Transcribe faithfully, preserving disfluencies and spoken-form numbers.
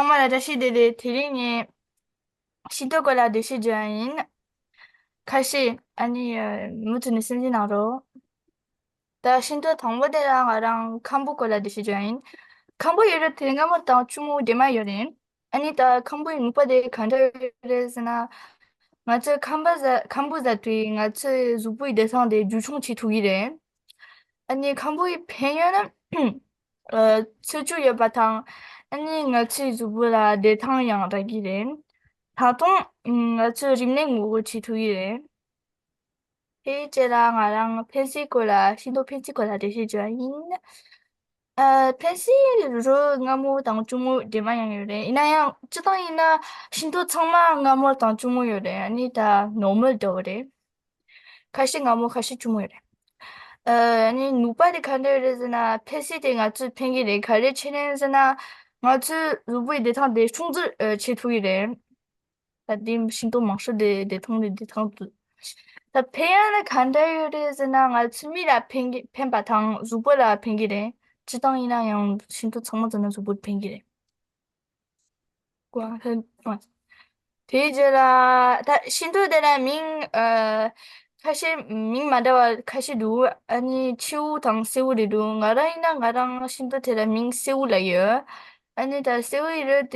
ཚང་མ་ལ་བཀྲ་ཤིས་བདེ་ལེགས། དེ་རིང་ངས་ཤིང་ཏོག་སྐོར་ལ་འགྲེལ་བཤད་བརྗོད་ཡ་ཡིན། ཁ་ཤས་ཨ་ནི་མུ་མཐུད་ནས་གསན་གཟིགས་གནང་རོགས། ད་ཤིང་ཏོག་དང་པོ་དེ་ལ་ང་རང་ཁམ་བུ་སྐོར་ལ་འགྲེལ་བཤད་བརྗོད་ཡ་ཡིན། ཁམ་བུ་ཡོད་རེད་དེ་སྔ་མོ་དང་གཅུང་མོ་འདྲེས་མ་ཡོད་རེད། ཨ་ནི་ད་ཁམ་བུའི་ནུས་པ་དེ་ག་འདྲ་ཡོད་རེད་ཟེར་ན། ང་ཚོས་ཁམ་བུ་ཟ་ཁམ་བུ་ཟ་དུས་ང་ཚོའི་གཟུགས་པོའི་བདེ་ཐང་དེ་རྒྱུན་འཁྱོངས་བྱེད་ཐུབ་ཀྱི་རེད། ཨ་ནི་ཁམ་བུའི་ཕན་ཡོན་ནི་ཨ་ཚོས་བཅུད་ཡོད་པ་དང་། ཨ་ནི་ང་ཚོའི་གཟུགས་པོ་ལ་བདེ་ཐང་ཡང་རག་གི་རེད། ད་དུང་ང་ཚོའི་རིམས་ནད་ངོ་རྒོལ་བྱེད་ཐུབ་ཀྱི་རེད། དེའི་རྗེས་ལ་ང་རང་ཕན་སེའི་སྐོར་ལ་ཤིང་ཏོག་ཕན་སེའི་སྐོར་ལ་འགྲེལ་བཤད་བརྗོད་ཡ་ཡིན། ཨ་ཕན་སེའི་རོ་སྔ་མོ་དང་གཅུང་མོ་འདྲེས་མ་ཡང་ཡོད་རེད། ཡིན་ན་ཡང་སྤྱིར་བཏང་ཡིན་ན་ཤིང་ཏོག་ཚང་མ་སྔ་མོ་དང་གཅུང་མོ་ཡོད་རེད། ཨ་ནི་ད་ནོར་མལ་འདྲ་བོ་རེད། ཁ་ཤས་སྔ་མོ་ཁ་ཤས་གཅུང་མོ་ཡོད་རེད། ཨ་ནི་ནུས་པ་དེ་ག་འདྲ་ཡོད་རེད་ཟེར་ན་ཕན་སེ་དེ་ང་ཚོས་ཕན་གྱི་རེད། ག་རེ་བྱས་ནས་ཟེར་ན་ང་ཚོའི་གཟུགས་པོའི་བདེ་ཐང་དེ་སྲུང་བརྩི་བྱེད་ཐུབ་ཀྱི་རེད། ད་དེ་ཤིང་ཏོག་མང་ཤོས་དེ་བདེ་ཐང་དེ་བདེ་ཐང་དུ། ད་ཕན་ཡོན་ནི་ག་འདྲ་ཡོད་རེད་ཟེར་ན་ང་ཚོའི་མི་ལ་ཕན་གྱི་ཕན་པ་དང་གཟུགས་པོ་ལ་ཕན་གྱི་རེད། སྤྱིར་བཏང་ཡིན་ན་ཡང་ཤིང་ཏོག་ཚང་མ་ཟ་ན་གཟུགས་པོར་ཕན་གྱི་རེད། ཀོ་ཧ་ཨ། དེའི་རྗེས་ལ་ད་ཤིང་ཏོག་དེ་ལ་མིང་ཨ་ཁ་ཤས་མིང་མ་འདྲ་བ་ཁ་ཤས་འདུག་ཨ་ནི་ཁྱེའུ་དང་སེའུ་རེད་འདུག་ང་རང་ཡིན་ན་ང་རང་ཤིང་ཏོག་དེ་ལ་མིང་སེའུ་ལབ་ཡོད། ཨ་ནི་ད་སེའུ་ཡི་རོ་དེ།